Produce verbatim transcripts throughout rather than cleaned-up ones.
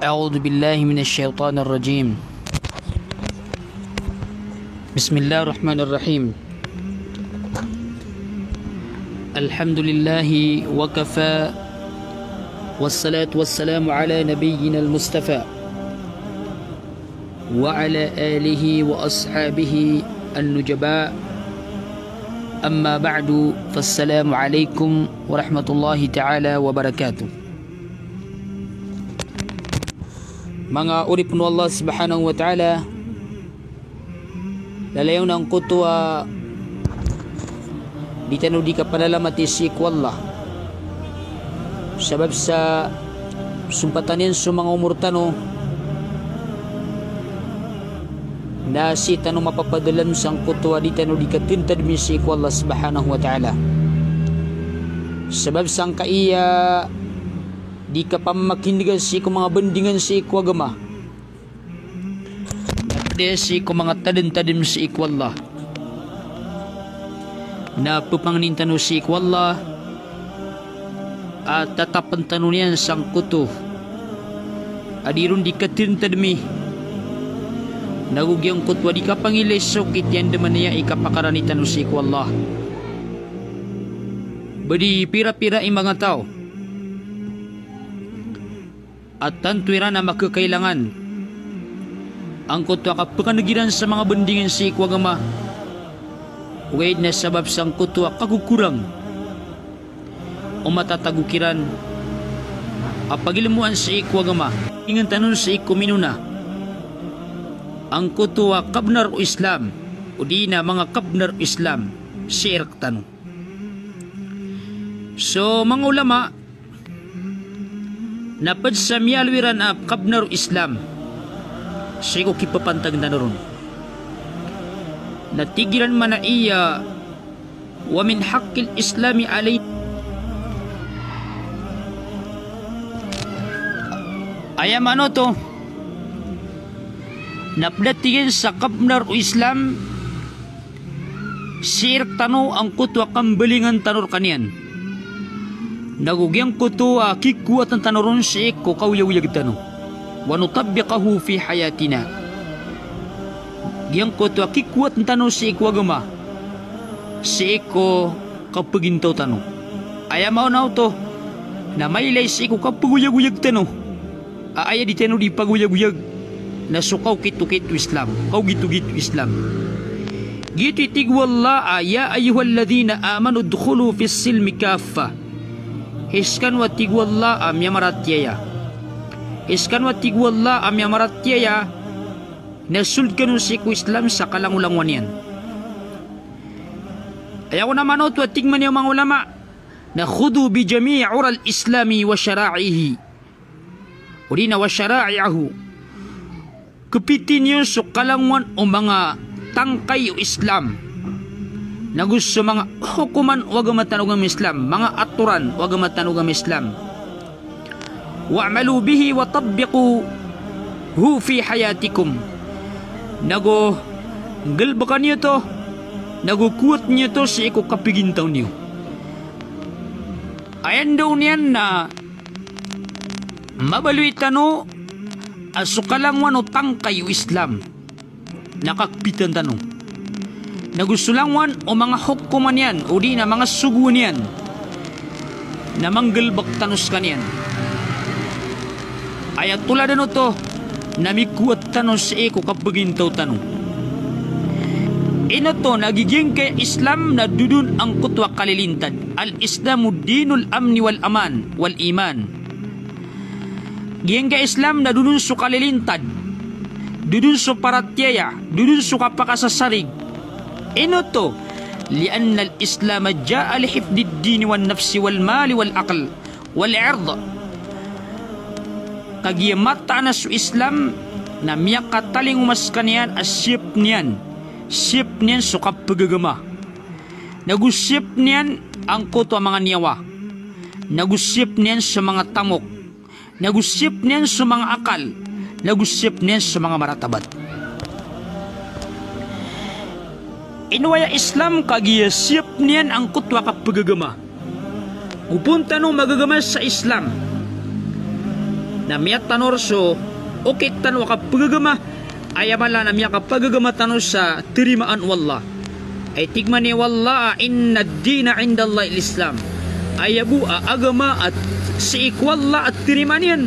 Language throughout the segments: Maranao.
أعوذ بالله من الشيطان الرجيم. بسم الله الرحمن الرحيم. الحمد لله وكفى، والصلاة والسلام على نبينا المصطفى وعلى آله وأصحابه النجباء. أما بعد، فالسلام عليكم ورحمة الله تعالى وبركاته. Manga oripn o Allah subhanahu wa ta'ala, lalayon angkoto a di tano di kapanalamati sii ko Allah. Sabap sa sompatan iyan so manga omor tano, na sii tano mapapadalam sangkoto a di tano di katntadmi sii ko Allah subhanahu wa ta'ala. Sabap sangkai a di kapamakin'ga sii ko manga bandingan sii ko agama, na pd sii ko manga tadntadm sii ko Allah. Na pphangnin tano sii ko Allah a tatapn tano niyan sangkoto a di ron di katntadmi, nago giyangkoto a di kapangilay so kitiyan dn man aya i kapakarani tano sii ko Allah. Ba di pirapira i manga taw a tanto iran a makakailangan angkoto a kapkan'g iran sa manga bandingan sii ko agama, ogaid na sabap sangkoto a kakokorang o matatago kiran a pagilmoan sii ko agama. Ingd tano sii ko minona angkoto a kabnar o Islam, odi na manga kabnar o Islam sii rktano. So manga ulama na pd sa miyaaloy iran a kabnar o Islam sii ko kipapantag tano ron, na tig iran man a iya, wa min haqqil Islami alay. Aya maana oto na pd a tig iyan sa kabnar o Islam sii rktano angkoto a kambalingan tano rkaniyan, nago giyangkoto a kikowatan tano ron sii ko kaoyagoyag tano. Wa nutabbiqahu fi hayatina. Giyangkoto a kikowatan tano sii ko agama sii ko kapagintaw tano. Aya maana oto na mailay sii ko kapagoyagoyag tano a aya di tano di pagoyagoyag na so kaokitokit o Islam, kaogitogit o Islam. Giyoto i tig o Allah a, "Ya ayyuhalladhina amanu udkhulu fis silmi kaffah." Hay skano a tig o Allah a miyamaratiyaya. Hay skano a tig o Allah a miyamaratiyaya, na sold kano sii ko Islam sa kalangolangowan iyan. Aya kon a maana oto a tig man iyan o manga ulama na, "Khudhu bi jami'i ural Islami wa shara'ihi." Odi na wa shara'i'ahu. Kpiti niyo so kalangowan o manga tangkay o Islam, nago so manga hokoman o agama tano a agama Islam, manga atoran o agama tano a agama Islam. Wa'malu bihi wa tabbiquhu fi hayatikum. Nago nggalbka niyo oto, nago kowat niyo oto sii ko kapagintaw niyo. Aya ndao niyan na mabaloy tano a so kalangowan o tangkay o Islam na kakpitan tano, nago so langowan o manga hokoman iyan odi na manga sogoan iyan na manggalbk tano skaniyan. Aya toladan oto na mikowat tano sii ko kapagintaw tano. Ino oto na giyangkai a Islam na dodon angkoto a kalilintad. Al-Islamu dinul amni wal aman wal iman. Giyangkai a Islam na dodon so kalilintad, dodon so paratiyaya, dodon so kapakasasarig. Ino oto? Li'annal Islama ja'a li hifdid dini wan nafsi wal mali wal aql wal ird. Kagiya mataan a so Islam na miyakatalingoma skaniyan a siyap niyan, siyap niyan so kapagagama, nago siyap niyan angkoto a manga niyawa, nago siyap niyan so manga tamok, nago siyap niyan so manga akal, nago siyap niyan so manga maratabat. Ino aya Islam kagiya siyap niyan angkoto a kapagagama. Opama tano magagama sa Islam, Na miyatanor so okit tano a kapagagama, aya mala na miyakapagagama tano sa tarimaan o Allah. Ay tig mambo o Allah a, "Inna ad-dina inda Allahil Islam." Aya bo a agama a sii ko Allah a tarimaan iyan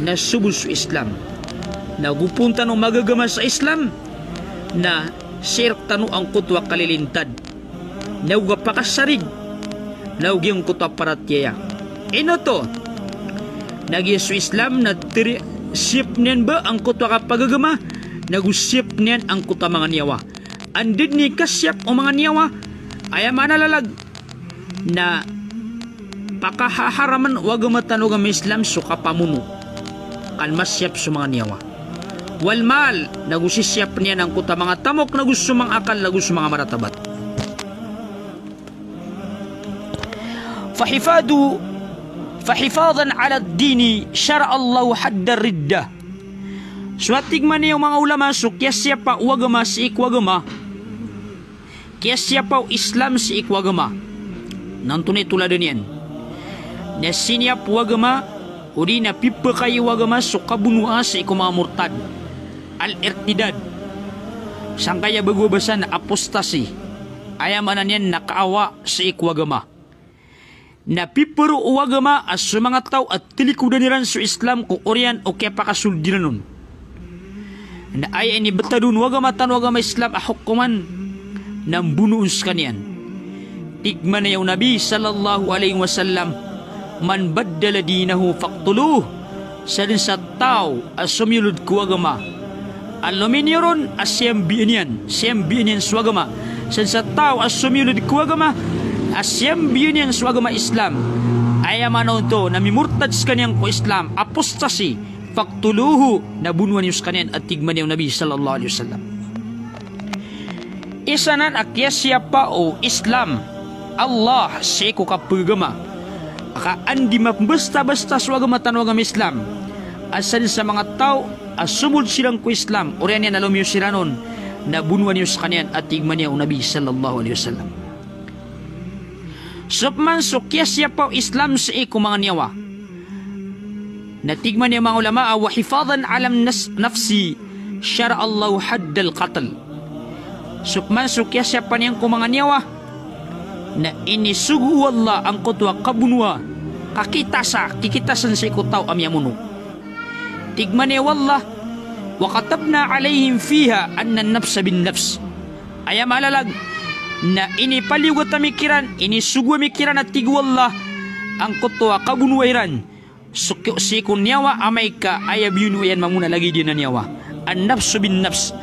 na so bo so Islam. Na go poon tano magagama sa Islam, na sii rktano angkoto a kalilintad, na go kapakasarig, na go giyangkoto a paratiyaya. Ino oto? Na giya so Islam na tari-, siyap niyan ba angkoto a kapagagama, na go siyap niyan angkoto a manga niyawa. Anda dn i kasiyap o manga niyawa, aya maana lalag na pakahaharaman o agama tano a agama Islam so kapamono. Ka an masiyap so manga niyawa. Wal mal, na go sisiyap niyan angkoto a manga tamok, na go so manga akal, na go so manga maratabat. Fahifadu-, fahifadan ala ad-dini, shara'a Allahu haddar riddah. So a tig mambo o manga ulama so kiyasiyapa o agama sii ko agama, kiyasiyapa o Islam sii ko agama. Na antonaa i toladan iyan? Na siniyap o agama, odi na pipakay o agama so kabonoa sii ko manga murtad. Al-irtidad. Sangkaya bago a basa na apostasy. Aya maana niyan na kaawa sii ko agama. Na piparo o agama a so manga taw a talikodan iran so Islam ko oriyan o kiyapakasold iran on. Na aya inibtad on o agama tano a agama Islam a hokoman na mbonoon skaniyan. Tig mambo o Nabi sallallahu alaihi wasallam, "Man baddala dinahu faqtuluh." Sadn sa taw a somiyolod ko agama a lominiyo ron a siyambian iyan, siyambian iyan so agama. Sadn sa taw a somiyolod ko agama a siyambian iyan so agama Islam. Aya maana oto na mimurtad skaniyan ko Islam, apostasy, faqtuluhu, na bonoa niyo skaniyan, a tig mambo o Nabi sallallahu alaihi wasallam. Isa nan a kiyasiyapa o Islam, Allah, sii ko kapagagama, ka an di mapmbastabasta so agama tano a agama Islam, a sadn sa manga taw a somold siran ko Islam, oriyan iyan a lomiyo siran on, na bonoa niyo skaniyan, a tig mambo o Nabi sallallahu alaihi wasallam. Sopman so kiyasiyapa o Islam sii ko manga niyawa. Na tig mambo o manga ulama a, "Wa hifadan ala nas-, nafsi, shara'a Allahu haddal qatl." Sopman so kiyasiyapa niyan ko manga niyawa, na inisogo o Allah angkoto a kabonoa, kakitasa, kikitasan sii ko taw a miyamono. Tig mambo o Allah, "Wa katabna alaihim fiha anna an-nafsa bin-nafs." Aya maana lalag na inipaliyogat ami kiran, inisogo ami kiran, a tig o Allah, angkoto a kabonoa iran so ki-, sii ko niyawa amay ka aya biyono iyan mambo na lagid iyan a niyawa. An-nafsu bin-nafs.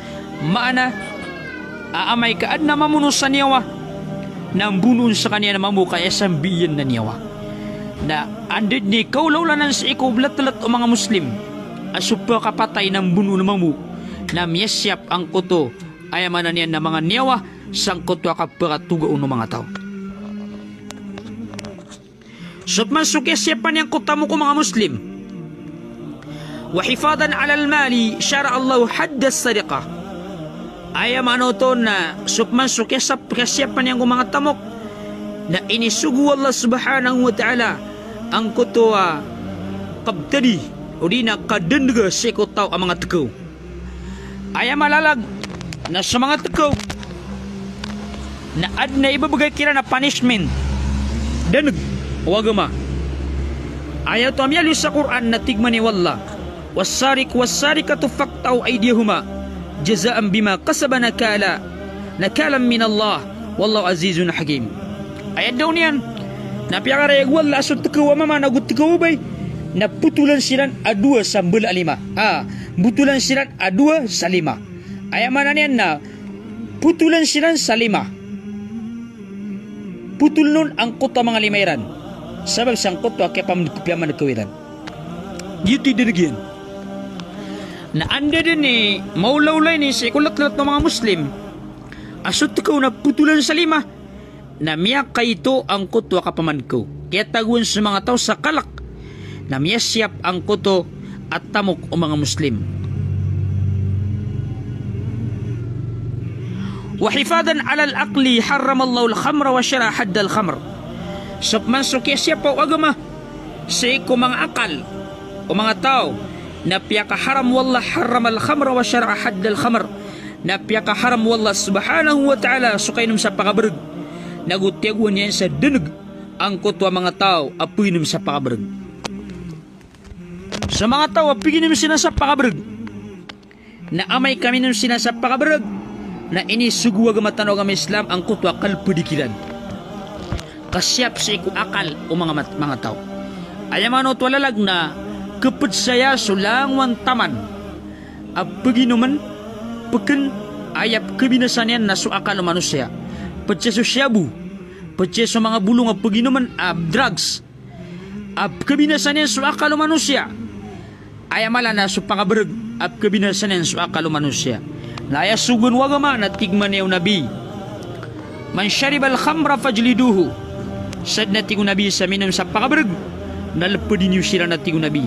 Maana a amay ka adn a mamono sa niyawa, na mbonoon skaniyan mambo ka aya sambi iyan na niyawa. Na anda dn i kaolaola nan sii ko blatlat o manga Muslim a so pkapatay na mbonoon mambo, na miyasiyap angkoto, aya maana niyan na manga niyawa, sangkoto a kapakatoga on o manga taw. Sopman so kiyasiyapa niyan ko tamok o manga Muslim. Wa hifadan alal mali, shara'a Allahu haddas sariqah. Aya maana oto na sopman so kiyasap-, kiyasiyapa niyan ko manga tamok, na inisogo o Allah subhanahu wa ta'ala angkoto a kabtadi, odi na kadndga sii ko taw a manga tkaw. Aya maana lalag na so manga tkaw na adn a ibebegay kiran a punishment, dndg o agama. Aya oto a miyaaloy sa Qur'an na tig mambo o Allah, "Was-sariqu was-sariqatu faqta'u aydiyahuma jaza'an bima kasaba nakala, nakalan minallah, wallahu azizun hakim." Aya daw niyan na piyakarayag o Allah a so tkaw a mama na go tkaw a babay na potolan siran a dowa sa mbala a lima. Ah, potolan siran a dowa sa lima. Aya maana niyan na potolan siran sa lima. Potoln on angkoto a manga lima iran. Sabap sangkoto a kiyapamd-, kiyapamandkaw iran. Giyoto i dndg iyan. Na anda dn i maolaola ini sii ko latlat o manga Muslim a so tkaw na potolan sa lima, na miyakaito angkoto a kapamandkaw. Kiyatagoan so manga taw sa kalk, na miyasiyap angkoto a tamok o manga Muslim. Wa hifadan alal aqli, harramallahul khamra wa shara'a haddal khamr. Sopman so kiyasiyapa o agama sii ko manga akal, o manga taw, na piyakaharam o Allah, harramal khamra wa shara'a haddal khamr. Na piyakaharam o Allah subhanahu wa ta'ala so kainom sa pakabrg. Nago tiyagoan iyan sa dneg angkoto a manga taw a piginom sa pakabrg. So manga taw a piginom siran sa pakabrg, na amay ka minom siran sa pakabrg, na inisogo o agama tano a agama Islam angkoto a kalpdi kiran. Kasiyap sii ko akal o manga mat-, manga taw. Aya maana oto a lalag na keped saya so langowan taman a peginomn, peken, aya pekebinasa niyan na so akal o manosiya. Ped saya so shabu, ped saya so manga bolong a peginomn a drugs, a pekebinasa niyan so akal o manosiya. Aya mala na so pakabrg a pekebinasa niyan so akal o manosiya. Na aya sogoan o agama na tig mambo o Nabi, "Man sharibal khamra fajliduhu." Sadn a tig o Nabi sa minom sa pakabrg, na lepedi niyo siran a tig o Nabi.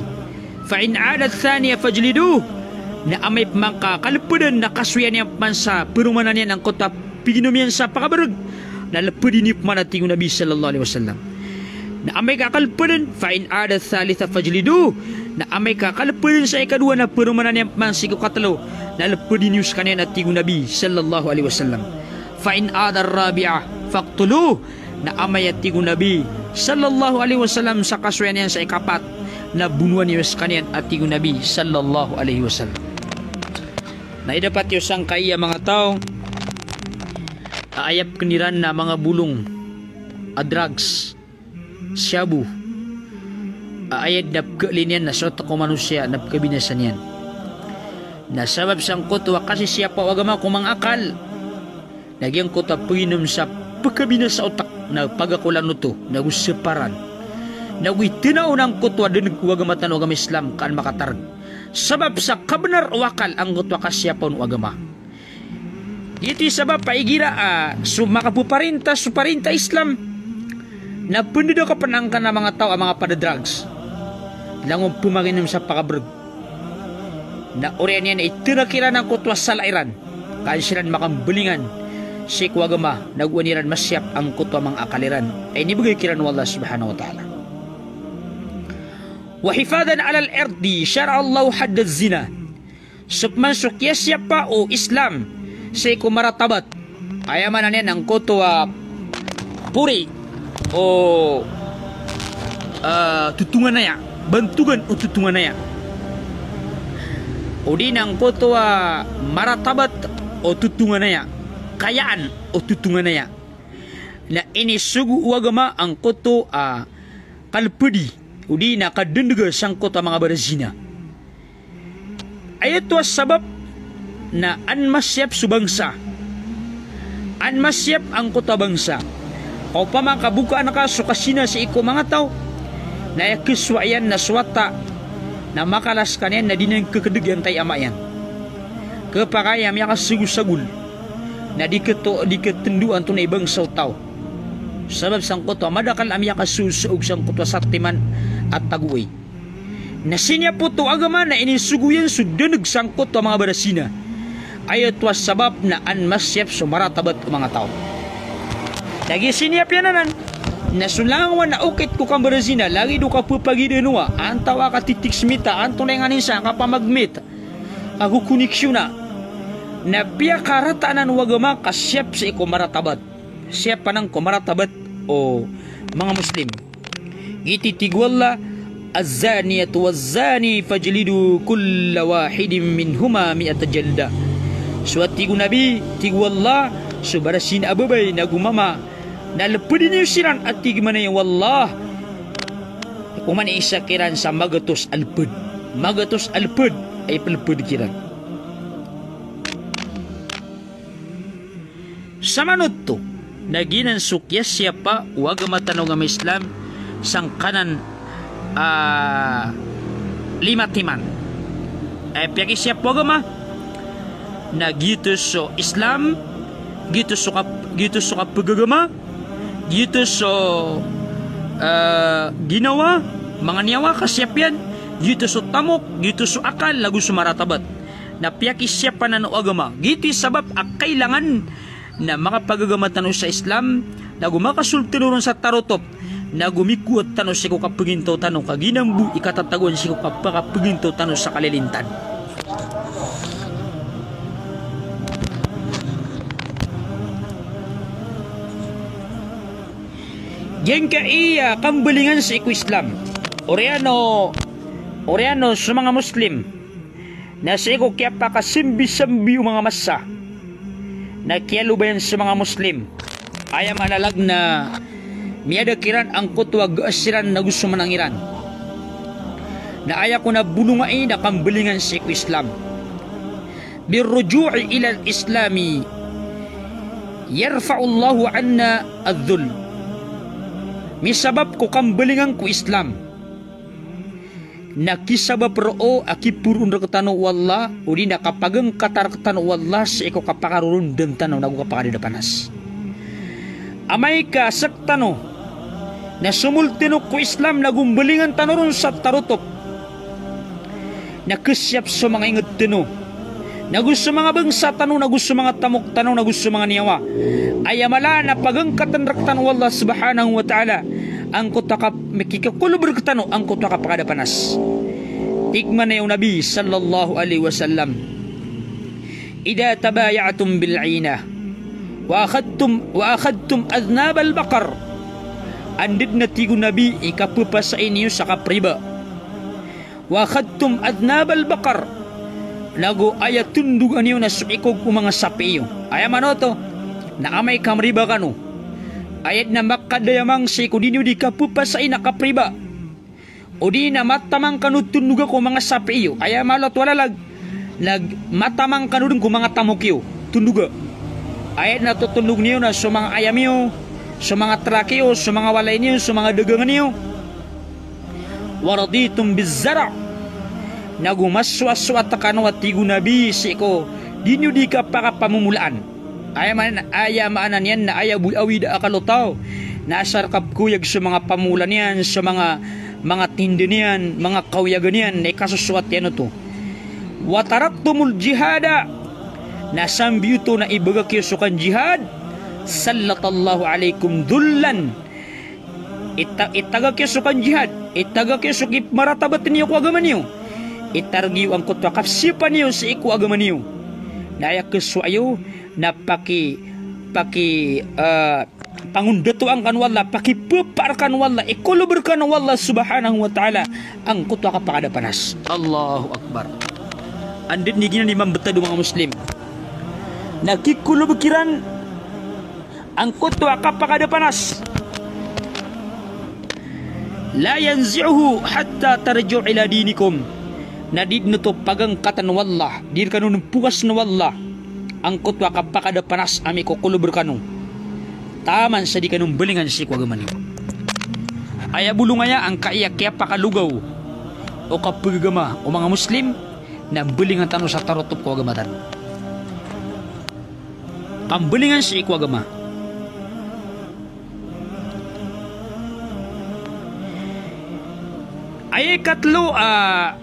"Fa in 'ada thaniya fajliduh." Na amay pman ka kalepeden na kasoy iyan pman sa peromanan iyan angkoto a piginom iyan sa pakabrg, na lepedi niyo pman a tig o Nabi sallallahu alaihi wasallam. Na amay ka kalepeden, "Fa in 'ada thalitha fajliduh." Na amay ka kalepeden sa ikadowa na peromanan iyan pman sii ko katelo, na lepedi niyo sekaniyan a tig o Nabi sallallahu alaihi wasallam. "Fa in 'ada rabi'ah faqtuluh." Na amay a tig o Nabi sallallahu alaihi wasallam sa kasoyan iyan sa ikapat, na bonoan iyo sekaniyan a tig o Nabi sallallahu alaihi wasallam. Na idapat iyo sangkai a manga taw a aya peken iran na manga bolong a drugs, shabu, a aya den a pekeelin iyan na so otek o manosiya na pekebinasa niyan. Na sabap sangkoto a kasisiyapa o agama ko manga akal, na giyangkoto a peginom sa pekebinasa otek na pagakolan oto, nago separan, nago itena on angkoto a deneg o agama tano a agama Islam ka an makatareg. Sabap sa kabenar o akal angkoto a kasiyapa on o agama. Ito i sabap a igira a so makapeparinta so parinta Islam na pendedek a penangkan a manga taw a manga pada drugs, langon pemakinom sa pakabrg. Na oriyan iyan a iterek iran angkoto a sala iran, ka an siran makambelingan sii ko agama, nago an iran masiyap angkoto a manga akal iran a inibegay kiran o Allah subhanahu wa ta'ala. Wa hifadhan 'alal 'irdi, shara'allahu haddaz zina. So pman so kiyasiyapa o Islam sii ko maratabat. Aya maana niyan angkoto a pori o, ah, totonganaya, bantogan o totonganaya. O di na angkoto a maratabat o totonganaya, kayaan o totonganaya. Na inisogo o agama angkoto a kalpedi, o di na kadendega sangkoto a manga barazina. Aya oto a sabap na an masiyap so bangsa. An masiyap angkoto a bangsa. Opama ka bokaan ka so kazina sii ko manga taw, na aya kesowa iyan na so wata na makala sekaniyan na di niyan kekedeg i antaa i ama iyan. Kepakay a miyakasogosagol, na di keto-, di ketendo antonaa i bangsa o taw. Sabap sangkoto a madakl a miyakasosoog sangkoto a satiman a tagoay. Na siniyap oto o agama na inisogo iyan so deneg sangkoto a manga barazina. Aya oto a sabap na an masiyap so maratabat o manga taw. Lagid siniyap iyan anan na so langowan a okit ko kambarazina, lagid o kapepagidenowa, antaa ka titiksmita, antonaa i nganin sa kapamagmit, ka kokoneksiyona. Na piyakarata anan o agama ka siyap sii ko maratabat. Siyap anan ko maratabat o manga Muslim. Giyoto i tig o Allah, "Az-zaniyatu waz-zani fajlidu kulla wahidin minhuma mi'ata jalda." So a tig o Nabi, tig o Allah, so barazina a babay nago mama, na lepedi niyo siran a tig mambo o Allah, oman i isa kiran sa magatos a leped. Magatos a leped a ipeleped kiran. Samanoto, na giyanan so kiyasiyapa o agama tano a agama Islam sangkanan a lima timan. Aya piyakisiyapa o agama na giyoto so Islam, giyoto so kap-, giyoto so kapagagama, giyoto so, eh, ginawa, manga niyawa, kasiyap iyan, giyoto so tamok, giyoto so akal, nago so maratabat. Na piyakisiyapa anan o agama. Giyoto i sabap a kailangan na makapagagama tano sa Islam, nago makasold tano ron sa tarotop, Na gomikowa tano sii ko kapagintaw tano, ka giya mambo i katatagoan sii ko kapakapagintaw tano sa kalilintan. Giyangkaya kambalingan sii ko Islam. Oriyan o, oriyan o so manga Muslim na sii ko kiyapakasambisambi o manga masa na kiyalobayan so manga Muslim. Aya maana niyan na miyada kiran angkoto a gaas iran nago so manang iran. Na aya kon a bolongai na kambalingan sii ko Islam. Birruju'i ilal Islami yarfa'ullahu anna adh-dhulm. Misabap ko kambalingan ko Islam na kisabap roo a kiporoon rektano o Allah, odi na kapagangkata rektano o Allah sii ko kapakarorondom tano nago kapakadadapanas. Amay ka sektano na somolteno ko Islam nago mbalingan tano ron sa tarotop, na kesiyap so manga inged tano, nago so manga bangsa tano, nago so manga tamok tano, nago so manga niyawa. Aya mala na pagangkatan rektano o Allah subhanahu wa ta'ala angkoto a kap-, mikikikolob rektano angkoto a kapakadapanas. Tig man o Nabi sallallahu alaihi wasallam, "Idha tabaya'tum bil 'inah wa akhadhtum, wa akhadhtum adhnabal baqar." Anda den, a tig o Nabi, i kapepasai niyo sa kapriba. "Wa akhadhtum adhnabal baqar." Nago aya tondoga niyo na so ikog o manga sapi iyo. Aya maana oto na amay ka mriba kano, aya den a makadayamang sii ko di niyo di kapepasai na kapriba, odi na matamang kano tondoga ko manga sapi iyo. Aya maana oto a lalag, na matamang kano den ko manga tamok iyo tondoga. Aya den a totondog niyo na so manga ayam iyo, so manga trak iyo, so manga walay niyo, so manga dagangan iyo. "Wa raditum biz zar'." Nago masoasoat kano, a tig o Nabi, sii ko di niyo di kapakapamomolaan. Aya maana, aya maana niyan na aya bo i awid a akal o taw na asar ka pekoyag so manga pamola niyan, so manga, manga tinda niyan, manga kaoyagan iyan, na ikasosoat iyan oto. "Wa taraktumul jihada." Na sambi oto na ibagak iyo so kanjihad. "Sallatallahu alaikum dhullan." Ita-, itagak iyo so kanjihad, itagak iyo so kipemaratabat niyo ko agama niyo, itareg iyo angkoto a kapsipa niyo sii ko agama niyo. Na aya kesowa iyo na paki-, paki-, eh, pangondatoan kano o Allah, pakipepa rekano o Allah, ikolob rekano o Allah subhanahu wa ta'ala angkoto a kapakadapanas. Allahu Akbar. Anda den i giyanan i mambetad o manga Muslim na kikolob kiran angkoto a kapakadapanas. "La yanzi'uhu hatta tarji'u ila dinikum." Na di den oto pagangkatan o Allah, di rekano den pokasen o Allah angkoto a kapakadapanas a mikokolob rekano taman sa di kano mbalingan sii ko agama niyo. Aya bolong aya angkaya kiyapakalogaw o kapagagama o manga Muslim na mbalingan tano sa tarotop ko agama tano. Kambalingan sii ko agama. Aya ikatlo, ah,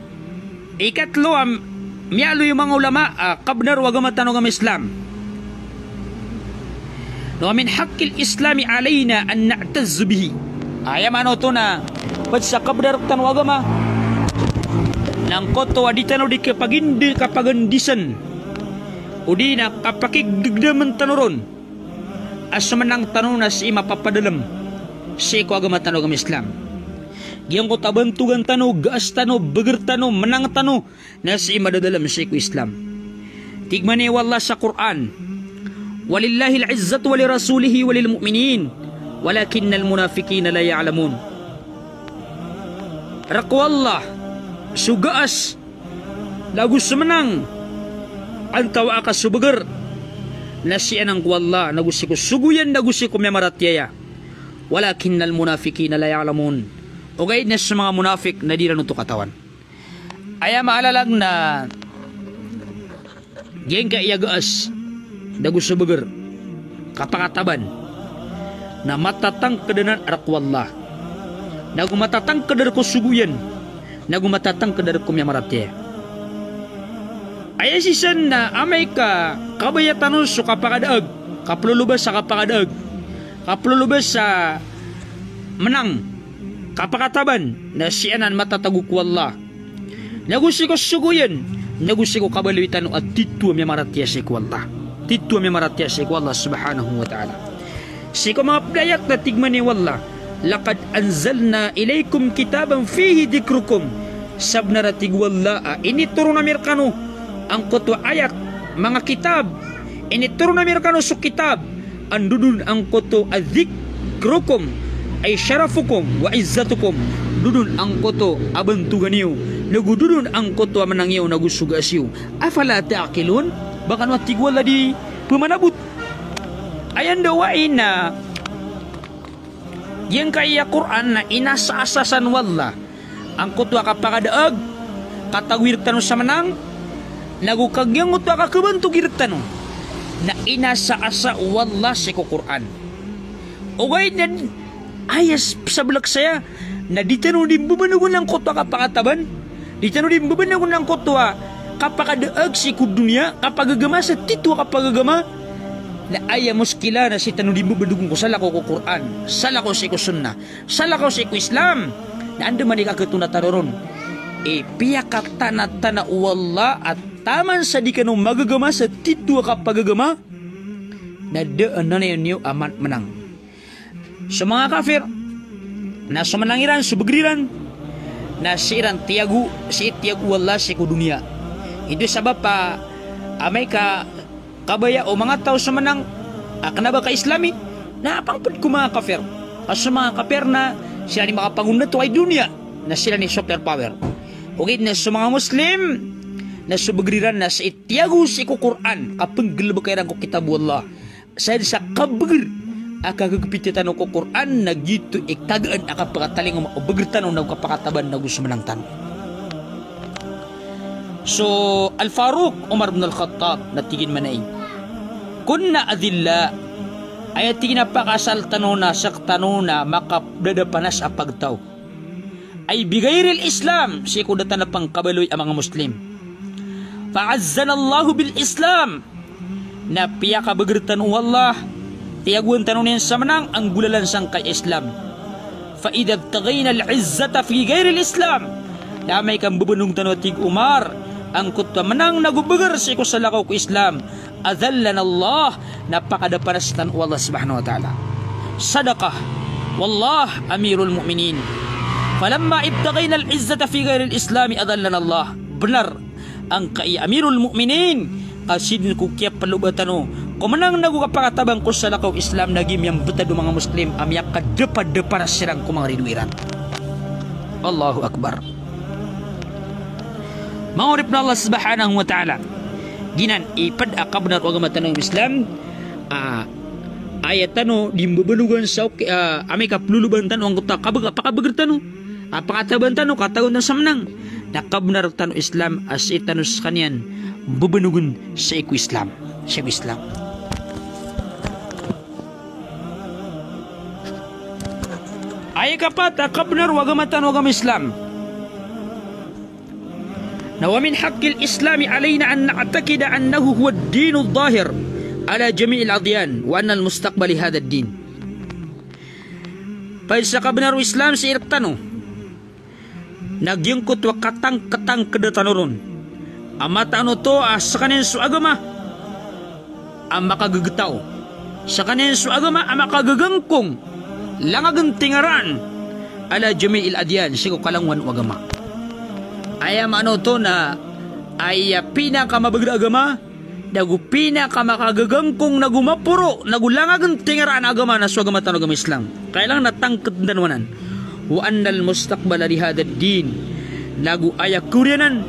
ikatlo a miyaaloy o manga ulama, ah, kabenar o agama tano a agama Islam. Na wa min haqqil Islami alaina an na'tazza bihi. Aya maana oto na ped sa kabenar tano a agama na angkoto a di tano di kapagindi-, kapagendisen, odi na kapakigdegdemen tano ron a semenang tano na sii mapapadalem sii ko agama tano a agama Islam. Giyangkoto a bantogan tano, gaas tano, beger tano, menang tano na sii madadalem sii ko Islam. Tig mambo o Allah sa Qur'an, "Walillahil izzatu wa lirasulihi wa lil mu'minin, walakinnal munafiqina la ya'lamun." Rek o Allah so gaas nago so menang, antawaa ka so beger, na sii anan ko Allah, nago sii ko sogo iyan, nago sii ko miyamaratiyaya. "Walakinnal munafiqina la ya'lamun." Ogaid na so manga munafik na di iran oto katawan. Aya maana niyan na giyangkaya gaas nago so beger, kapakataban, na matatangked anan rek o Allah, nago matatangked rek o sogo iyan, nago matatangked rek o miyamaratiyaya. Aya sii san na amay ka kabaya tano so kapakadaeg, kapeloloba sa kapakadaeg, kapeloloba sa menang, kapakataban, na sii anan matatago ko Allah. Nago sii ko sogo iyan, nago sii ko kabaloy tano a titho a miyamaratiyaya sii ko Allah. Titho a miyamaratiyaya sii ko Allah subhanahu wa ta'ala. Sii ko manga ped a ayat na tig mambo o Allah, "Laqad anzalna ilaykum kitaban fihi dhikrukum." Sabnar a tig o Allah a initoron ami rekano angkoto a ayat, manga kitab, initoron ami rekano so kitab, a ndodon angkoto a dhikrukum, ay sharafukum wa izzatukum, ndodon angkoto a bantogan iyo, nago ndodon angkoto a menang iyo, nago sogo a siyo. Afala ta'qilun? Ba kano, a tig o Allah, di pemanabot? Aya ndao ai na giyangkai a Qur'an na inasaasasan o Allah angkoto a kapakadaag, katagoy rektano sa menang, nago ka giyangkoto a kakebantogii rektano na inasaasa o Allah sii ko Qur'an. Ogaid na aya s-, sabelek saya na di tano di mbebenogen angkoto a kapakataban, di tano di mbebenogen angkoto a kapakadaag sii ko doniya, kapagagama, sa titho a kapagagama. Na aya muskila na sii tano di mbebenogen ko salakaw ko Qur'an, salakaw sii ko sunnah, salakaw sii ko Islam. Na andamanaya i kaketoon tano ron? I piyakatanatana o Allah a taman sa di kano magagama sa titho a kapagagama, na da a nanayawn iyo a man-, menang. So manga kafir na so menang iran, so beger iran, na sii iran tiyago, sii tiyago o Allah sii ko doniya. Ito sabap a amay ka kabaya o manga taw so menang a kena ba ka-Islami, na pangped ko manga kafir. Ka so manga kafir na sii iran i makapangondato i doniya, na sii iran i super power. Ogaid na so manga Muslim na so beger iran na sii tiyago sii ko Qur'an, kapenggelebeka iran ko kitab o Allah. Sa di sa kabeger a kagegepita tano ko Qur'an na giyoto i tagaan a kapakatalingoma o beger tano nago kapakataban nago so menang tano. So Al-Faruq Umar bin Al-Khattab na tig iyan mambo, "Kunna adhilla." Aya tig iyan a pakaasal tano na sektano na makapedadapanas a pagtaw. Ay bighairil Islam, sii ko da tano pangkabaloy a manga Muslim. Fa'azzanallahu bil Islam. Na piyakabeger tano o Allah, tiyagoan tano niyan sa menang a nggolalan sangkai a Islam. Fa idha ibtaghaynal izzata fi ghairil Islam. Na amay ka mbebenog tano, a tig o Umar, angkoto a menang nago beger sii ko salakaw ko Islam, adhallanallah, na pakadapanas tano o Allah subhanahu wa ta'ala. Sadaqah, wallah, Amirul Mu'minin. Falamma ibtaghaynal izzata fi ghairil Islami adhallanallah. Benar angkai a Amirul Mu'minin, ka sii den ko kiyapeloba tano ko menang nago kapakataban ko salakaw Islam na giya miyambetad o manga Muslim a miyakadapadapana siran ko manga rido iran. Allahu Akbar. Manga oripn o Allah subhanahu wa ta'ala, giyanan i ped a kabenar o agama tano a Islam, a aya tano di mbebenogan sa oki-, a amay ka peloloban tano angkoto a kabe-, a pakabeger tano, a pakataban tano, katagoan tano sa menang. Na kabenar tano Islam a sii tano sekaniyan mbebenogen sii ko Islam. Sii ko Islam. Aya kapat a kabenar o agama tano a agama Islam. Na wa min haqqil Islami alayna an na'taqida annahu huwad dinudh dhahir ala jami'il adyan wa annal mustaqbala li hadhad din. Ped sa kabenar o Islam sii rektano na giyangkoto a katangketangkeda tano ron a mataan oto a sekaniyan so agama a makagegetaw, sekaniyan so agama a makagegangkong, langagen tingaraan, ala jami'il adyan, sii ko kalangowan o agama. Aya maana oto na aya pinakamabeger a agama, nago pinakamakagegangkong, nago maporo, nago langagen tingaraan a agama na so agama tano a agama Islam. Kailangan na tangkeden tano anan. Wa annal mustaqbala li hadhad din. Nago aya koriyanan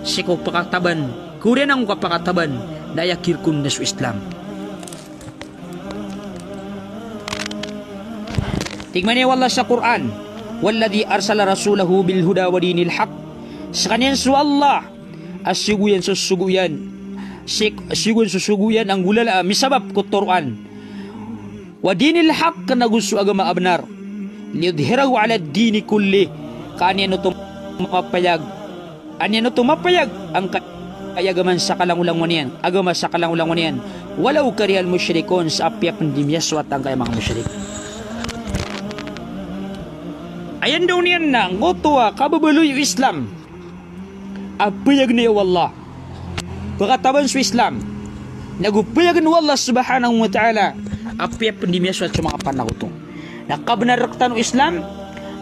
sii ko pakataban, koriyanan ko kapakataban, na aya kirkon na so Islam. Tig mambo o Allah sa Qur'an, "Walladhi arsala rasulahu bil huda wa dinil haqq." Sekaniyan so Allah a sogo iyan so sogo iyan, sik-, sogo iyan so sogo iyan a nggolawla a misabap ko toroan. Wa dinil haqq, nago so agama a benar. Liyudhhirahu alad dini kullih, ka an iyan oto mapayag, an iyan oto mapayag angkai a agama sa kalangolangon iyan, agama sa kalangolangon iyan. Walaw karihal mushrikun, sa apiya pen di miyasoat angkai a manga mushrik. Aya ndaw niyan na angkoto a kababaloy o Islam a phayagen o Allah, pekataban so Islam, nago phayagen o Allah subhanahu wa ta'ala a piyapendimiya so manga panakoto. Na kabenar rektano o Islam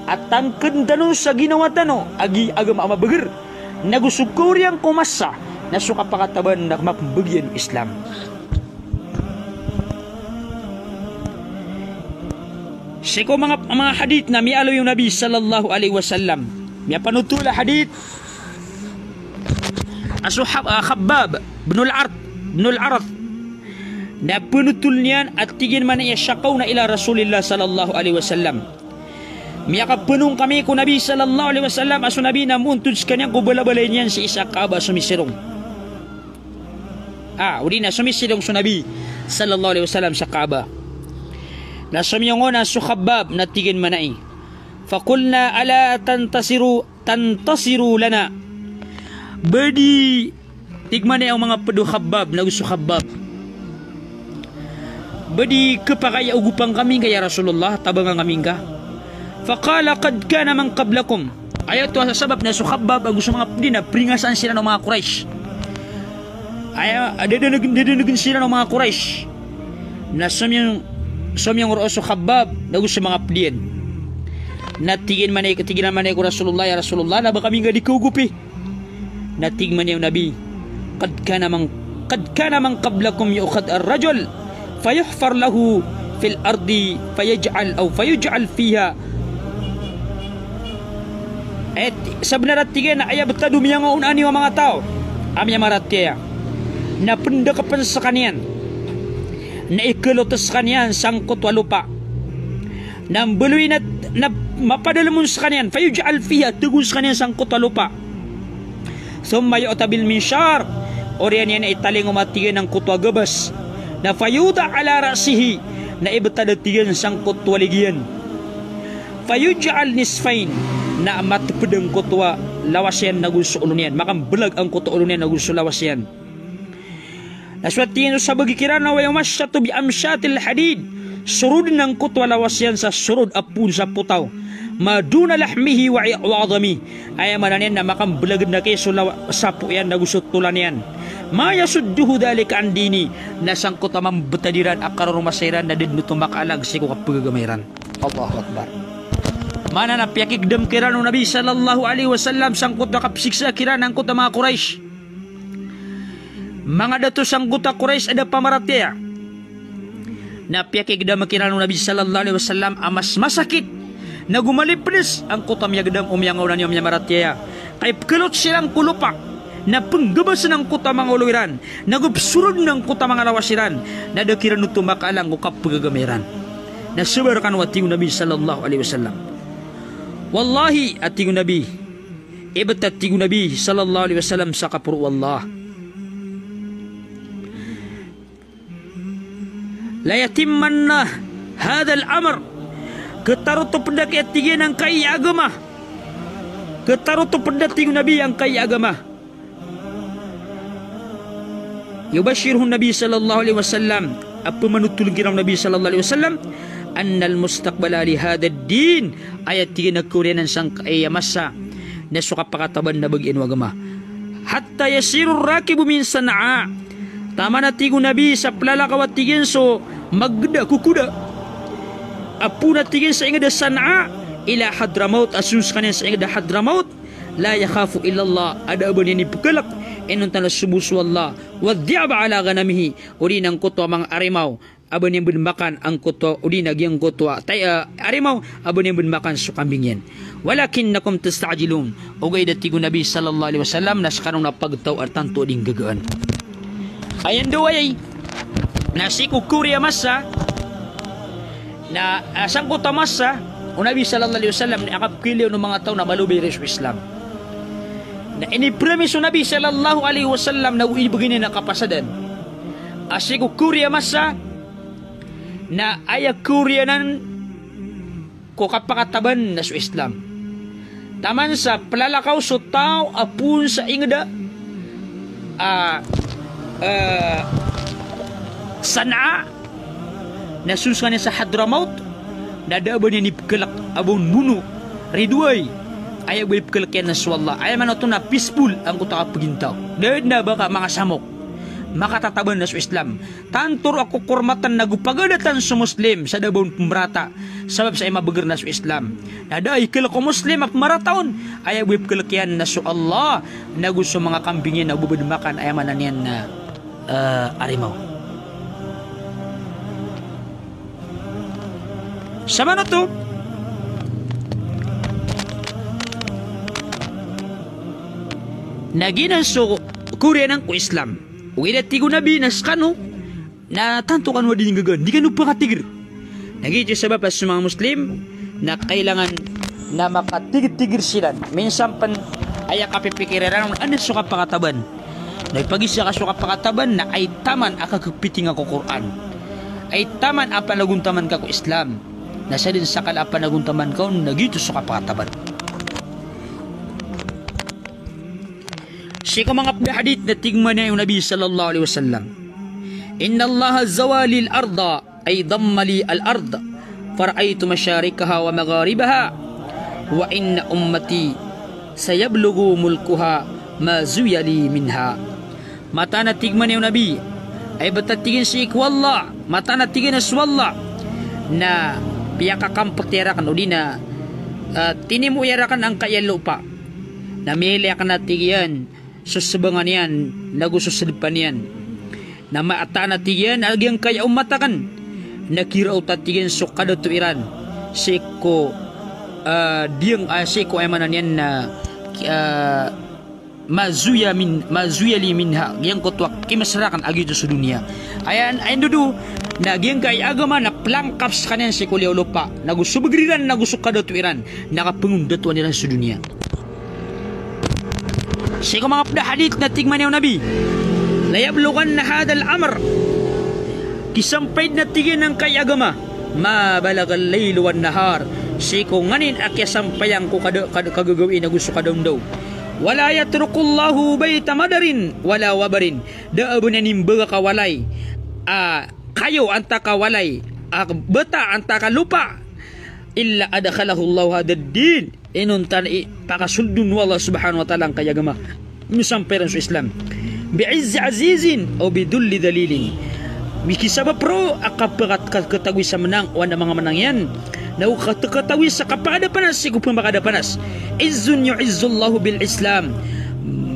a tangkeden tano sa ginawa tano a gi agama a mabeger, nago so kaoriyan ko masa na so kapakataban na mapembegian o Islam. Sii ko manga, manga hadith na miyaaloy o Nabi sallallahu alaihi wasallam. Miyapanotol a hadith a so Hab-, ah, Khabbab bin al-Arat, bin al-Arat. Na penotol niyan a tig iyan man a shakawna ila Rasulillah sallallahu alaihi wasallam. Miyakapenong kami ko Nabi sallallahu alaihi wasallam, a so Nabi na moontod sekaniyan ko balabalay niyan sii sa Kaaba a somisirong. Ah, odi na somisirong so Nabi sallallahu alaihi wasallam sa Kaaba. Na somiyong on a so Khabbab na tig iyan man a, faqulna ala tantasiru, tantasiru lana. Ba di, tig man a o manga ped o Khabbab, nago so Khabbab, ba di kepakay a ogopan kami ngka ya Rasulullah, tabangan kami ngka. Faqala qad kana man qablakum. Aya oto a sabap na so Khabbab ago so manga ped iyan na peringasan siran o manga Quraysh. Aya, dedenegen, dedenegen siran o manga Quraysh. Na somiyong, somiyong roo so Khabbab nago so manga ped iyan. Na tig iyan man a, tig iyan man a ko Rasulullah, ya Rasulullah, na ba kami ngka di kaogopi. Na tig man a o Nabi, qad kana man, qad kana man qablakum yu'khadhu ar-rajul fayuhfar lahu fil ardi fayaj'al aw fayuj'al fiha. Eh, ti-, sabenar a tig iyan a aya betad o miyangaoona niyo a manga taw a miyamaratiyaya na pendekepen sekaniyan, na ikelot sekaniyan sangkoto a lopa. Na mbaloy na, na mapadalem on sekaniyan, fayuj'al fiha, tegon sekaniyan sangkoto a lopa. Thumma yu'ta bil minshar, oriyan iyan na italingoma, tig iyan, angkoto a gabas. Na fayuda' ala ra'sihi, na ibetad, tig iyan, sangkoto a ligi iyan. Fayuj'al nisfayn, na mateped angkoto a lawas iyan nago so olo niyan, makambelag angkoto a olo niyan nago so lawas iyan. Na so, tig iyan, so sabagi kiran na wa yumashshatu bi amshatil hadid. Soroden angkoto a lawas iyan sa sorod a poon sa potaw. Ma duna lahmihi wa, wa 'idhamihi. Aya maana niyan na makambelag na kay so lawa-, sapo iyan nago so tolan iyan. Ma yasudduhu dhalika an dinihi. Na sangkoto a mambetad iran a karoromasa iran na da den oto makaalag sii ko kapegagama iran. Allahu Akbar. Maana na piyakigedam kiran o Nabi sallallahu alaihi wasallam sangkoto a kapesiksa kiran angkoto a manga Quraysh. Manga dato sangkoto a Quraysh a da pamaratiyaya. Na piyakigedam kiran o Nabi sallallahu alaihi wasallam a mas masakit nago malipedes angkoto a miyagedam o miyangaoona niyo a miyamaratiyaya. Ka ipekelot siran ko lopa, na penggebasen angkoto a manga olo iran, nago pesoroden angkoto a manga lawas iran, na da kiran oto makaalang ko kapegagama iran. Na sabar kano, a tig o Nabi sallallahu alaihi wasallam. Wallahi, a tig o Nabi, ibetad, tig o Nabi sallallahu alaihi wasallam, sa kaporo o Allah, la yatimmanna hadhal amr. Ketarotoped aki, a tig iyan, angkai a agama. Ketarotoped, a tig o Nabi, angkai a agama. Yubashshiruhu Nabi sallallahu alaihi wasallam, a pemanotol kiran o Nabi sallallahu alaihi wasallam, annal mustaqbala li hadhad din, aya, tig iyan, a kaoriyanan sangkai a masa na so kapakataban na bagian o agama. Hatta yasiru rakibu min Sana'a. Taman, a tig o Nabi, sa pelalakaw, a tig iyan, so magda ko koda a poon, a tig iyan, sa inged a Sana'a, ila Hadramaut, a son sekaniyan sa inged a Hadramaut, la yakhafu illallah, a da a ba niyan ipekelek inonta na so bo so Allah, wadh dhi'ba ala ghanamihi, odi na angkoto a manga arimaw a ba niyan ben makan angkoto, odi na giyangkoto a tay-, ah, arimaw a ba niyan ben makan so kambing iyan. Walakinnakum tasta'jilun. Ogaid, a tig o Nabi sallallahu alaihi wasallam, na sekano na pagtaw a tanto a di nggagaan. Aya ndao aya na sii ko kaoriyan a masa, na, ah, sangkoto a masa o Nabi sallallahu alaihi wasallam na kapekhailay o manga taw na malobay iran so Islam. Na inipromise o Nabi sallallahu alaihi wasallam na o inibegay niyan a kapasadan a sii ko kaoriyan a masa na aya kaoriyan anan ko kapakataban na so Islam. Taman sa pelalakaw so taw a poon sa inged a, ah, eh, Sana'a, na son sekaniyan sa Hadramaut, na da a ba niyan ipekelek a ba on mono Ridway, aya bo i pkhalk iyan na so Allah. Aya maana oto na peaceful angkoto a kapagintaw. Da dn a ba ka manga samok. Makatataban na so Islam. Tanto roo a kokormatan ago pagadatan so Muslim sa da ba on pmbarata. Sabap sa aya mabagr na so Islam. Na da a ikhalk o Muslim a pmarata on. Aya bo i pkhalk iyan na so Allah. Nago so manga kambing iyan na o ba dn makan. Aya maana niyan na, eh, arimaw. Sa maana oto na giyanan so koriyanan ko Islam. Ogaid na tig o Nabi na skano na tanto kano a di nggagaan, di kano pakatigr. Na giyoto i sabap a so manga Muslim na kailangan na makatigr-tigr siran. Minsan pn aya kapipikira iran on anda so kapakataban. Na ipagiza ka so kapakataban na ay taman a kakhapiting ka ko Qur'an. Ay taman a panagontaman ka ko Islam. Na sadn sa kala a panagontaman ka on na giyoto so kapakataban. Sii ko manga pd a hadith na tig mambo o Nabi sallallahu alaihi wasallam, "Inna Allaha zawa liyal arda, ay damma liyal ard, fara'aytu masharikaha wa magharibaha, wa inna ummati sayablughu mulkuha ma zuwiya li minha." Mataan a tig mambo o Nabi, aya btad a tig iyan sii ko Allah, mataan a tig iyan a so Allah na piyakakampot iyan rakn odi na, ah, tinimo iyan rakn angkaya lopa. Na miyailay akn a tig iyan so sbangan iyan, nago so sdpan iyan. Na mataan a tig iyan a giyangkaya ummat akn na kiraot a tig iyan so kadato iran sii ko, ah, diyang, ah, sii ko aya maana niyan na, ah, ma zuwiya min, ma zuwiya li minha, giyangkoto a kimasar akn a giyoto so doniya. Aya, aya ndodo na giyangkaya agama na plangkap skaniyan sii ko liyawaw lopa, nago so bgr iran, nago so kadato iran, na kapangondatoan iran so doniya. Sii ko manga pd a hadith na tig mambo o Nabi, "La yablughanna hadhal amr." Kisampay dn a tig iyan angkaya agama, "ma balaghal laylu wan nahar." Sii ko nganin a kiyasampayan ko kada, kada, kagagawii nago so kadaondaw. "Wa la yatrukullahu bayta madarin wa la wabarin." Da a ba niyan imbagak a walay a kayo antaa ka walay a bata antaa ka lopa. "Illa adkhalahullahu hadhad din." Inonta na ipakasold on o Allah subhanahu wa ta'ala angkaya agama. Misampay iran so Islam. "Bi izzi azizin aw bi dhulli dhalilin." Mikisabap roo a kapakatagoi sa manang o anda manga manang iyan. Nago katagoi sa kapakadapanas sii ko pmakadapanas. "Izzun yu'izzullahu bil Islam."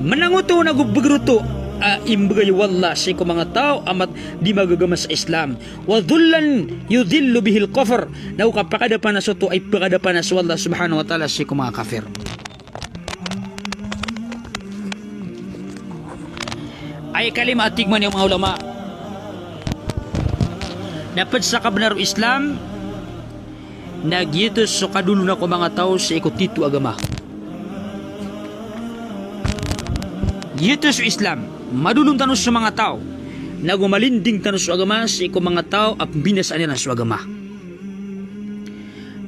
Manang oto nago bgr oto a imbgay o Allah sii ko manga taw a mat di magagama sa Islam. "Wa dhullan yudhillu bihil kufr." Nago kapakadapanas oto a ipakadapanas o Allah subhanahu wa ta'ala sii ko manga kafir. Aya kalima a tig mambo o manga ulama na pd sa kabnar o Islam na giyoto so kadolona ko manga taw sii ko tito a agama. Giyoto so Islam, madolon tano so manga taw, nago malinding tano so agama sii ko manga taw a pmbinasaan iran so agama.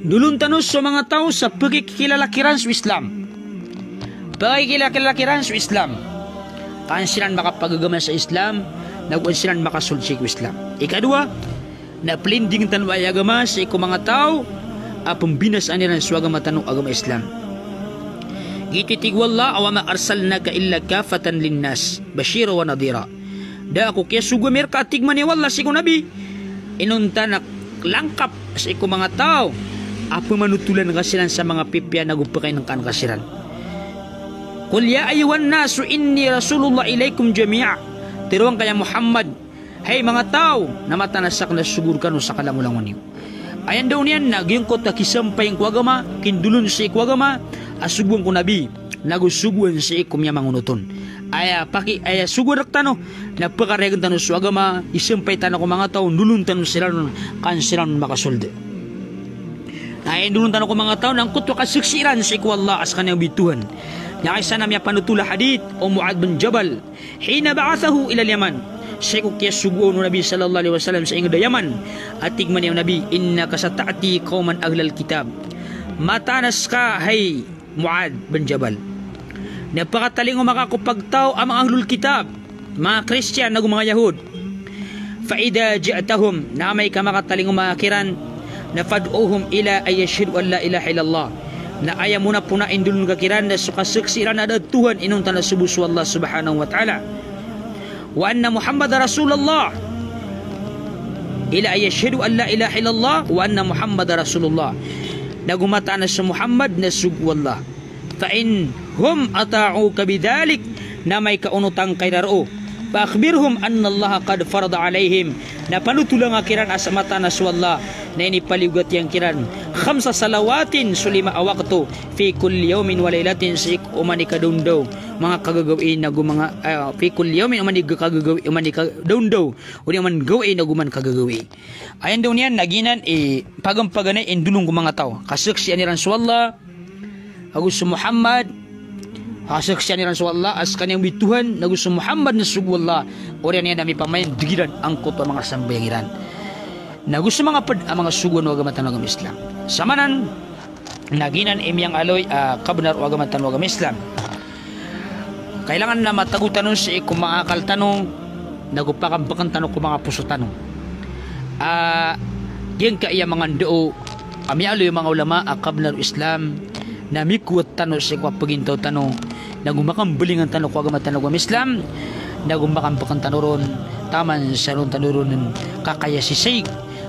Dolon tano so manga taw sa pkikilala kiran so Islam. Pkikilala kiran so Islam. Ka an siran makapagagama sa Islam, nago an siran makasold sii ko Islam. Ikadowa, na plinding tano aya agama sii ko manga taw a pmbinasaan iran so agama tano a agama Islam. Giyoto i tig o Allah, "Wa ma arsalnaka illa kaffatan linnas, bashiran wa nadhira." Da ako kiyasogo ami rka a tig mambo o Allah sii ko Nabi. Inonta na langkap sii ko manga taw a pmanotolan ka siran sa manga pipiya nago pkainngkaan ka siran. "Qul ya ayyuhan nasu inni rasulullah ilaikum jami'a." Tharoa ngka ya Muhammad, hay manga taw, na mataan a sakn na sogo rkano sa kalangolangon iyo. Aya ndaw niyan na giyangkoto a kisampay ko agama, kindolon sii ko agama, a sogoan ko Nabi, nago sogoan sii ko miyamangonot on. Aya paki, aya sogoan rktano, na pkarayagn tano so agama, isampay tano ko manga taw, ndolon tano siran on, ka an siran on makasold. Na aya ndolon tano ko manga taw, na angkoto a kasaksi iran sii ko Allah a skaniyan bo i Tohan. Na aya isa na miyapanotol a hadith o Muadh bin Jabal, hina ba'athahu ilal Yaman. Sii ko kiyasogoan o Nabi sallallahu alaihi wasallam sa ingd a Yaman. A tig mambo o Nabi, "Innaka sata'ti qauman ahlal kitab." Mataan a ska, hay Muadh bin Jabal, na pakatalingoma ka ko pagtaw a manga ahlul kitab, manga Kristiyan nago manga Yahud. "Fa idha ji'tahum," na amay ka makatalingoma ka kiran, na "fad'uhum ila an yashhadu an la ilaha illallah." Na aya mona-pona a indolon ka kiran na so kasaksi iran a da a Tuhan inonta na so bo so Allah subhanahu wa ta'ala. Wa anna Muhammadar Rasulullah. Ila an yashhadu an la ilaha illallah wa anna Muhammadar Rasulullah. Na go mataan a so Muhammad na sogo o Allah. Fa in hum ata'uka bidhalik, na amay ka onotan ka iran roo. Fa akhbirhum annallaha qad farada alaihim, na panotola ngka kiran a sa mataan a so Allah na inipaliyogat iyan kiran khamsa salawatin, so lima a wakto, fi kulli yawmin wa laylatin, sii ko oman i kadaondaw, manga kagagawii na go manga, ah, fi kulli yawmin, oman i kagagawii, oman i kadaondaw, odi oman gawii na go oman kagagawii. Aya ndao niyan na giyanan i pagampaganay a indolon ko manga taw. Kasaksian iran so Allah, ago so Muhammad, kasaksian iran so Allah a skaniyan bo i Tuhan, na go so Muhammad na sogo o Allah, oriyan iyan a mipamaindg iran angkoto a manga sambayang iran. Na go so manga pd a manga sogoan o agama tano a agama Islam. Samanan, na giyanan i miyangaaloy a kabnar o agama tano a agama Islam. Kailangan na matago tano sii ko manga akal tano, na go pakambkn tano ko manga poso tano. A, giyangkaya manga ndao a miyaaloy o manga ulama a kabnar o Islam, na mikowat tano sii ko kapagintaw tano, na go makambalingan tano ko agama tano a agama Islam, na go makambkn tano ron, taman sa ron tano ron kakayasisig,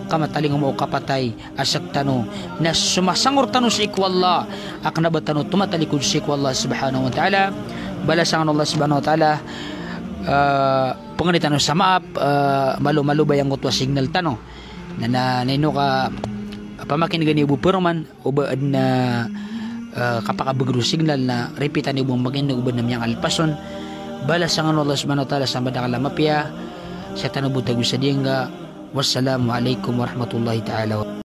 ka matalingoma o kapatay a sktano, na somasangor tano sii ko Allah, a kna ba tano tomatalikod sii ko Allah subhanahu wa ta'ala. Balasan kano o Allah subhanahu wa ta'ala, ah, pangni tano sa maap, ah, malo-malo ba angkoto a signal tano. Na, na, na ino ka pamakin'ga niyo bo paroman, o ba adn a, ah, kapakabagr o signal na repeat-an iyo bo makin'g o ba adn a miyangalpas on. Balasan kano o Allah subhanahu wa ta'ala sa madakl a mapiya, sa tano bo tago sa diyangka. Wassalamu alaikum warahmatullahi ta'ala wa